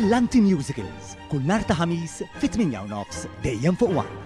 Brillanti Musicals, kull nhar ta' Ħamis fit-8:30 dejjem fuq One.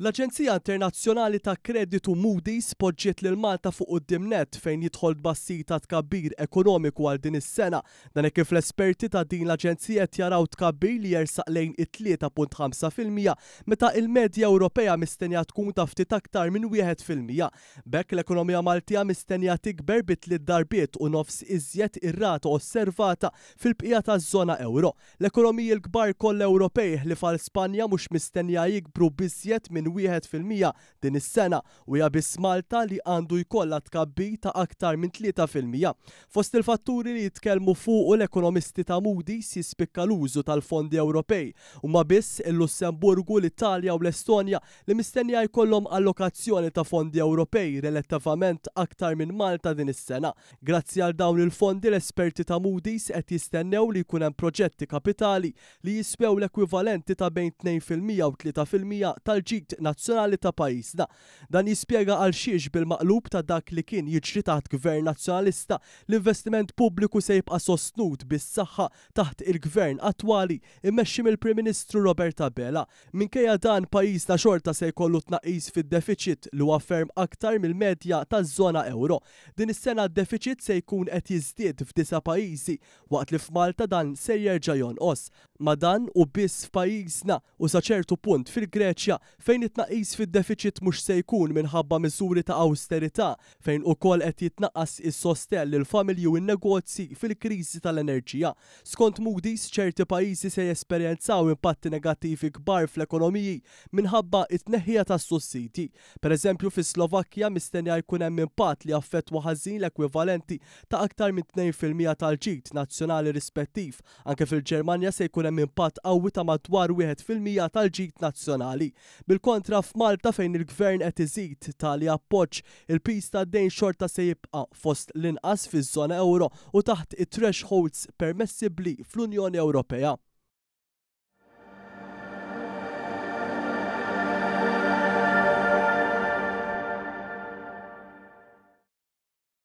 L-aġenzija internazzjonali ta' kreditu Moody's poġġiet lil Malta fuq quddiem nett fejn jidħol tbassir ta' tkabbir ekonomiku għal din is-sena. Dan hekk kif l-esperti ta' din l-aġenzija qed jaraw tkabbir li jersaq lejn it-3.5% meta il-medja Ewropea mistennija tkun ta' ftit aktar minn 1%. B'hekk l-ekonomija Maltija mistennija tikber bi tliet darbiet u nofs iżjed ir-rata osservata fil-bqija taż-żona ewro. L-ekonomiji l-kbar kollha Ewropej ħlief għal Spanja mhux mistennija jikbru b'iżjed minn 1% din is-sena u hija biss Malta li għandu jkollha tkabbir ta' aktar minn 3%. Fost il-fatturi li jitkellmu fuqu l-ekonomisti ta' Moody's jispikka l-użu tal-fondi Ewropej. Huma biss il-Lussemburgu, l-Italja u l-Estonja li mistennija jkollhom allokazzjoni ta' fondi Ewropej relattivament aktar minn Malta din is-sena. Grazzi għal dawn il-fondi l-esperti ta' Moody's qed jistennew li jkun hemm proġetti kapitali li jiswew l-ekwivalenti ta' bejn 2% u 3% tal-ġid nazzjonali ta' pajjiżna. Dan jispjega għal xiex bil-maqlub ta' dak li kien jiġri taħt Gvern Nazzjonalista, l-investiment pubbliku se jibqa' sostnut bis-saħħa taħt il-Gvern attwali immexxi mill-Prim Ministru Robert Abela. Minkejja dan, pajjiżna xorta se jkollu tnaqqis fid-defiċit li huwa ferm aktar mill-medja taż-żona ewro. Din is-sena d-defiċit se jkun qed jiżdied f'disa' pajjiżi, waqt li f'Malta dan ser jerġa' jonqos. Ma' dan hu biss f'pajjiżna u sa ċertu punt fil-Greċja fejn it-tnaqqis fid-defiċit mhux se jkun minħabba miżuri ta' awsterità fejn ukoll qed jitnaqqas is-sostenn lill-familji u n-negozji fil-kriżi tal-enerġija. Skont Moody's, ċerti pajjiżi se jesperjenzaw impatti negattivi kbar fl-ekonomiji minħabba t-tneħħija tas-sussidji. Pereżempju, fis-Slovakkja mistennija jkun hemm impatt li jaffettwa ħażin l-ekwivalenti ta' aktar minn 2% tal-ġid nazzjonali rispettiv. Anke fil-Ġermanja se jkun hemm impatt qawwi ta' madwar 1% tal-ġid nazzjonali. Bil-kontra, f'Malta fejn il-Gvern qed iżid tali appoġġ, il-piż tad-dejn xorta se jibqa' fost l-inqas fiż-żona ewro u taħt it-thresholds permessibbli fl-Unjoni Ewropea.